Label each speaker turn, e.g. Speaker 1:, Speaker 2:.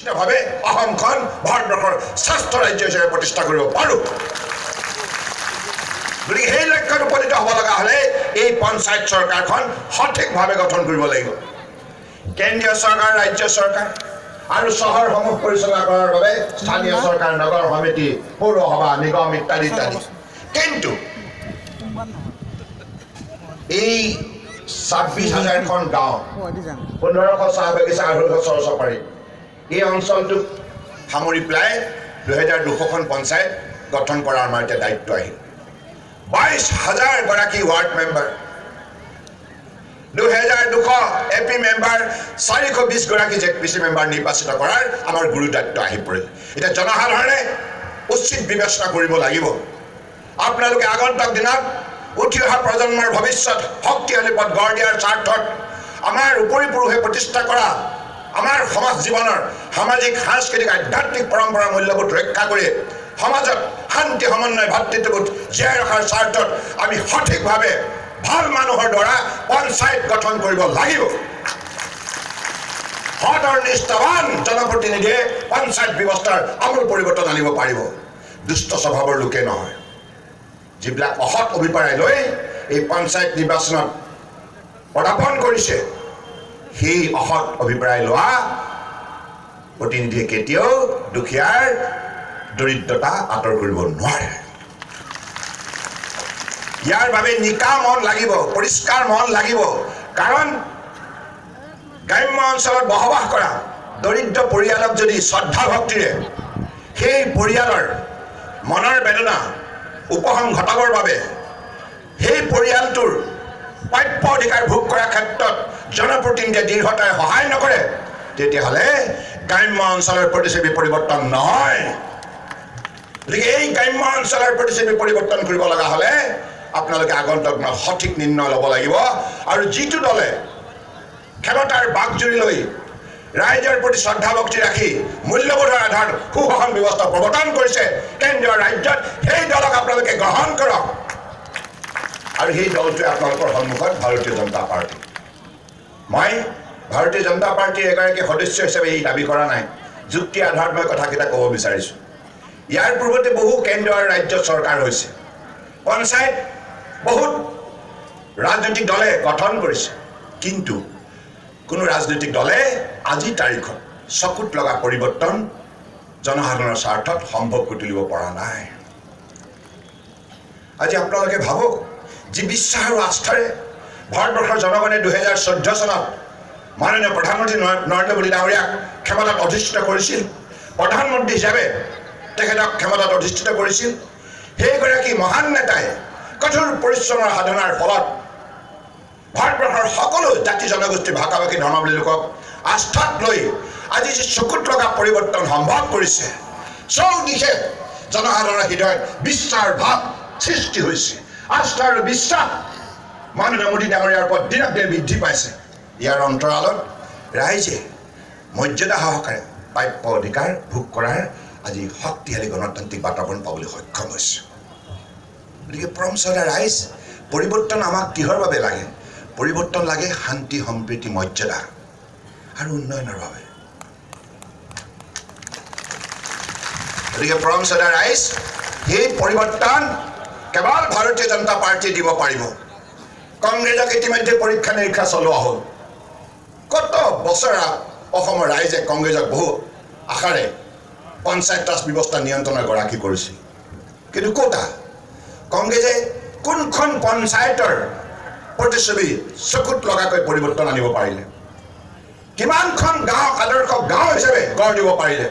Speaker 1: নিশ্চিতভাৱে অসমখন ভাৰতবৰ্ষৰ শ্ৰেষ্ঠ ৰাজ্য হিচাপে প্ৰতিষ্ঠা কৰিব পাৰোঁ। গতিকে সেই লক্ষ্যত উপনীত হ'ব লগা হ'লে এই পঞ্চায়ত চৰকাৰখন সঠিকভাৱে গঠন কৰিব লাগিব। কেন্দ্ৰীয় চৰকাৰ, ৰাজ্য চৰকাৰ আৰু চহৰসমূহ পৰিচালনা কৰাৰ বাবে স্থানীয় চৰকাৰ, নগৰ সমিতি, পৌৰসভা, নিগম ইত্যাদি ইত্যাদি। কিন্তু এই 26 হাজাৰখন গাঁও, 1500 চাহ বাগিচা, 250 চৰ চাপৰি, এই অঞ্চলটোক সামৰি পেলাই 2200খন পঞ্চায়ত গঠন কৰাৰ আমাৰ এতিয়া দায়িত্ব আহিল। 22 হাজাৰ গৰাকী ward member, 2200 A P member, 420 গৰাকী জেড পি চি মেম্বাৰ নিৰ্বাচিত কৰাৰ আমাৰ গুৰু দায়িত্ব আহি পৰিল। এতিয়া জনসাধাৰণে উচিত বিবেচনা কৰিব লাগিব। আপোনালোকে আগন্তুক দিনত উঠি অহা প্ৰজন্মৰ ভৱিষ্যত শক্তিশালী পথ গঢ় দিয়াৰ স্বাৰ্থত আমাৰ উপৰি পুৰুষে প্ৰতিষ্ঠা কৰা আমাৰ সমাজ জীৱনৰ সামাজিক, সাংস্কৃতিক, আধ্যাত্মিক পৰম্পৰা, মূল্যবোধ ৰক্ষা কৰি সমাজত শান্তি, সমন্বয়, ভাতৃত্ববোধ জীয়াই ৰখাৰ স্বাৰ্থত আমি সঠিকভাৱে ভাল মানুহৰ দ্বাৰা পঞ্চায়ত গঠন কৰিব লাগিব। সৎ আৰু নিষ্ঠাবান জনপ্ৰতিনিধিয়ে পঞ্চায়ত ব্যৱস্থাৰ আমূল পৰিৱৰ্তন আনিব পাৰিব, দুষ্ট স্বভাৱৰ লোকে নহয়। যিবিলাক অসৎ অভিপ্ৰায় লৈ এই পঞ্চায়ত নিৰ্বাচনত পদাৰ্পণ কৰিছে, সেই অসৎ অভিপ্ৰায় লোৱা প্ৰতিনিধিয়ে কেতিয়াও দুখীয়াৰ দৰিদ্ৰতা আঁতৰ কৰিব নোৱাৰে। ইয়াৰ বাবে নিকা মন লাগিব, পৰিষ্কাৰ মন লাগিব। কাৰণ গ্ৰাম্য অঞ্চলত বসবাস কৰা দৰিদ্ৰ পৰিয়ালক যদি শ্ৰদ্ধা ভক্তিৰে সেই পৰিয়ালৰ মনৰ বেদনা উপশম ঘটাবৰ বাবে, সেই পৰিয়ালটোৰ প্ৰাপ্য অধিকাৰ ভোগ কৰাৰ ক্ষেত্ৰত জনপ্ৰতিনিধিয়ে দৃঢ়তাৰে সহায় নকৰে, তেতিয়াহ'লে গ্ৰাম্য অঞ্চলৰ প্ৰতিচ্ছবি পৰিৱৰ্তন নহয়। গতিকে এই গ্ৰাম্য অঞ্চলৰ প্ৰতিচ্ছবি পৰিৱৰ্তন কৰিব লগা হ'লে আপোনালোকে আগন্তুক দিনত সঠিক নিৰ্ণয় ল'ব লাগিব। আৰু যিটো দলে ক্ষমতাৰ বাকজুৰি লৈ ৰাইজৰ প্ৰতি শ্ৰদ্ধা ভক্তি ৰাখি মূল্যবোধৰ আধাৰত সুশাসন ব্যৱস্থা প্ৰৱৰ্তন কৰিছে কেন্দ্ৰীয়, ৰাজ্যত, সেই দলক আপোনালোকে গ্ৰহণ কৰক। আৰু সেই দলটোৱে আপোনালোকৰ সন্মুখত ভাৰতীয় জনতা পাৰ্টী। মই ভাৰতীয় জনতা পাৰ্টীৰ এগৰাকী সদস্য হিচাপে এই দাবী কৰা নাই, যুক্তিৰ আধাৰত মই কথাকেইটা ক'ব বিচাৰিছোঁ। ইয়াৰ পূৰ্বতে বহু কেন্দ্ৰ আৰু ৰাজ্য চৰকাৰ হৈছে, পঞ্চায়ত বহুত ৰাজনৈতিক দলে গঠন কৰিছে, কিন্তু কোনো ৰাজনৈতিক দলে আজিৰ তাৰিখত চকুত লগা পৰিৱৰ্তন জনসাধাৰণৰ স্বাৰ্থত সম্ভৱ কৰি তুলিব পৰা নাই। আজি আপোনালোকে ভাবক, যি বিশ্বাস আৰু আস্থাৰে ভাৰতবৰ্ষৰ জনগণে 2014 চনত মাননীয় প্ৰধানমন্ত্ৰী নৰেন্দ্ৰ মোদী ডাঙৰীয়াক ক্ষমতাত অধিষ্ঠিত কৰিছিল, প্ৰধানমন্ত্ৰী হিচাপে তেখেতক ক্ষমতাত অধিষ্ঠিত কৰিছিল, সেইগৰাকী মহান নেতাই কঠোৰ পৰিশ্ৰমৰ সাধনাৰ ফলত ভাৰতবৰ্ষৰ সকলো জাতি, জনগোষ্ঠী, ভাষা ভাষী, ধৰ্মাৱলম্বী লোকক আস্থাত লৈ আজি যি চকুত লগা পৰিৱৰ্তন সম্ভৱ কৰিছে, চৌদিশে জনসাধাৰণৰ হৃদয়ত বিশ্বাসৰ ভাৱ সৃষ্টি হৈছে। আস্থা আৰু বিশ্বাস মাননীয় মোদী ডাঙৰীয়াৰ ওপৰত দিনক দিনে বৃদ্ধি পাইছে। ইয়াৰ অন্তৰালত ৰাইজে মৰ্যাদা সহকাৰে প্ৰাপ্য অধিকাৰ ভোগ কৰাৰ আজি শক্তিশালী গণতান্ত্ৰিক বাতাবৰণ পাবলৈ সক্ষম হৈছে। গতিকে পৰম শ্ৰদ্ধা ৰাইজ, পৰিৱৰ্তন আমাক কিহৰ বাবে লাগে? পৰিৱৰ্তন লাগে শান্তি, সম্প্ৰীতি, মৰ্যাদা আৰু উন্নয়নৰ বাবে। গতিকে পৰম শ্ৰদ্ধা ৰাইজ, সেই পৰিৱৰ্তন কেৱল ভাৰতীয় জনতা পাৰ্টীয়ে দিব পাৰিব। কংগ্ৰেছক ইতিমধ্যে পৰীক্ষা নিৰীক্ষা চলোৱা হ'ল। কত বছৰ অসমৰ ৰাইজে কংগ্ৰেছক বহু আশাৰে পঞ্চায়ত ৰাজ ব্যৱস্থা নিয়ন্ত্ৰণৰ গৰাকী কৰিছিল, কিন্তু ক'তা কংগ্ৰেছে কোনখন পঞ্চায়তৰ প্ৰতিচ্ছবি চকুত লগাকৈ পৰিৱৰ্তন আনিব পাৰিলে? কিমানখন গাঁও আদৰ্শ গাঁও হিচাপে গঢ় দিব পাৰিলে?